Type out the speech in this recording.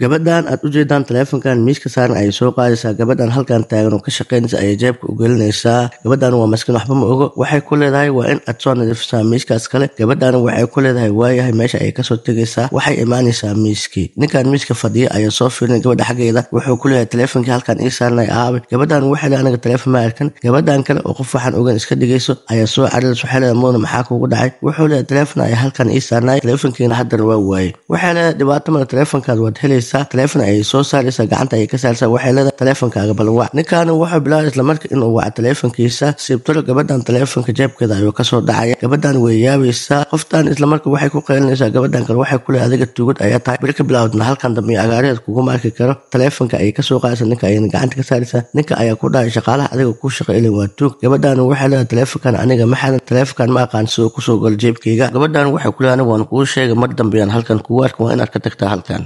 Gabadhan aad ujeedaan taleefankan miiska saaran ayay soo qaadaysaa. Gabadhan halkan taagan oo ka shaqaynaysa ayay jeebka u gelinaysaa. Gabadhan waa maskiin, waxba ma ogo. Waxay ku leedahay waa in aad soo nadiifisaa miiskaas kale. Gabadhan waxay ku leedahay waayahay. Meesha ayay kasoo tegaysaa, waxay imaanaysaa miiskii. Ninkan miiska fadhiya ayaa soo fiirinay gabadha xaggeeda. Wuxuu ku leeyahay taleefankii halkan ii saaranay aabe? Gabadhan waxay leedahay aniga taleefon ma arkan. Gabadhan kale oo qof waxaan ogan iska dhigayso ayaa soo carilaysa. Waxay leedahay mudana, maxaa kugu dhacay? Wuxuu leeyahay taleefon ayaa halkan ii saarnay, taleefonkiina haddana waa waayey. Waxay leedahay dhibaato male, taleefonkaad waad helaysaa. Taleefon ayay soo saaraysaa, gacanta ayay ka saaraysaa. Waxay leedahay taleefonkaaga bal wac. Ninkaana wuxuu bilaabay isla marka inuu waco taleefonkiisa. Siibtoro gabadhan taleefonka jeebkeeda ayuu kasoo dhacaya. Gabadhan way yaabaysaa. Qoftan isla marka waxay ku qaylinaysaa gabadhan kale. Waxay ku leedahay adiga tuugad ayaa tahay, beri ka bilaawdna halkan dambe iyo agaareed kuguma arki karo. Taleefonka ayay kasoo qaadaysaa, ninka ayayna gacanta ka saaraysaa. Ninka ayaa ku dhahay shaqaalaha adiga ku shaqa ilin waa tuug. Gabadhan waxay leedahay taleefonkan aniga ma xadan, taleefonkan ma aqaan siduu kusoo galo jeebkayga. Gabadhan waxay ku leedahay aniga waan kuu sheegay, mar dambe yaan halkan kugu arkin, waa inaad ka tagtaa halkan.